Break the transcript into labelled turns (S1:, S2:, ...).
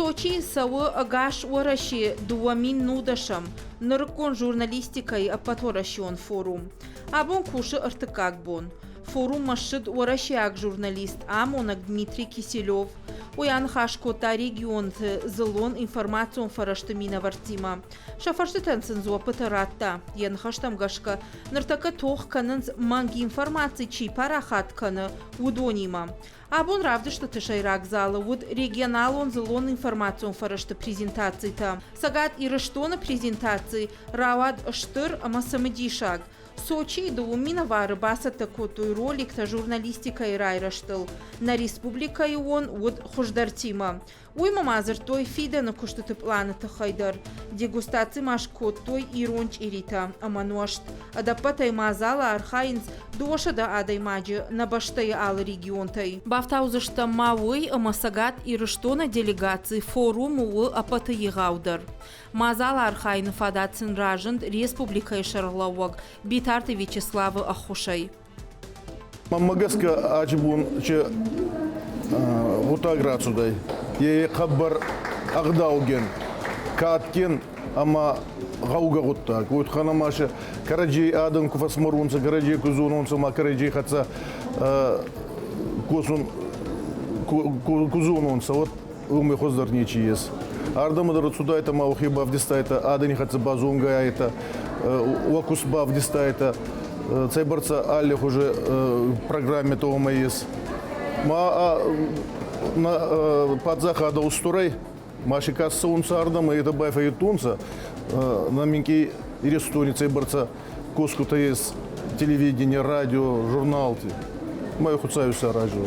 S1: Сочийы цӕуы ӕгас Уӕрӕсе 2019-ӕм нырыккон журналистикӕйы ӕппӕтуӕрӕсеон форум. Абон кусы ӕртыккаг бон. Форуммӕ ссыд уӕрӕсейаг журналист, амонӕг Дмитрий Киселев. Уый аныхас кодта регионты дзыллон информацион фӕрӕзты минӕвӕрттимӕ. Сӕ фӕрстытӕн сын дзуӕппытӕ радта. Йӕ ныхӕстӕм гӕсгӕ, ныртӕккӕ тох кӕнынц, мӕнг информаци чи парахат кӕны, уыдонимӕ. Абон равдыстыты сӕйраг залы уыд регионалон дзыллон информацион фӕрӕзты презентацитӕ. Цӕгат Ирыстоны презентаци рауад стыр ӕмӕ цымыдисаг. Сочийы дыууын минӕвары бацӕттӕ кодтой роликтӕ журналистикӕйы райрӕзтыл. Нӕ республикӕйы он уыд хуыздӕртимӕ. Уыимӕ ма дзырдтой фидӕны куыстыты пъланы тыххӕй дӕр. Дегустаци ма скодтой ирон чъиритӕ ӕмӕ нуӕзт. Ӕдӕппӕтӕй мадзалы архайынц 200 адӕймаджы нӕ бӕстӕйы алы регионтӕй. Бафтаудзыстӕм ма уый, ӕмӕ Цӕгат Ирыстоны делегаци форумы у ӕппӕты егъаудӕр. Мадзалы архайыны фадат сын разынд республикӕйы сӕргълӕууӕг Битарты Вячеславы ӕххуысӕй.
S2: Мӕнмӕ гӕсгӕ ачи бон чи гъуддаг рацудӕй, е хъӕбӕр ӕгъдаугин, кадгин ӕма гъӕугӕ гъуддаг. Уой туххӕн ӕма си кӕрӕдзей адӕн ку фӕсмӕрунцӕ, кӕрӕдзей ку зонунцӕ ӕма кӕрӕдзей хӕццӕ косун ку зонунцӕ, уӕд уомӕй хуӕздӕр нечи ес. Ардӕмӕ дӕр цудайтӕ ма уӕхе бавдистайтӕ, адӕни хӕццӕ базонгӕ айтӕ, уӕ куст бавдистайтӕ, цӕйбӕрцӕ аллихузи программӕтӕ уомӕ ес. Ма нӕ паддзахадӕ устурӕй, ма си ка цӕунцӕ ардӕмӕ, етӕ байфӕййидтонцӕ, нӕ минкъий Иристони цӕйбӕрцӕ косгутӕ ес телевидение, радио, журналти. Ма Хуцауи саразо.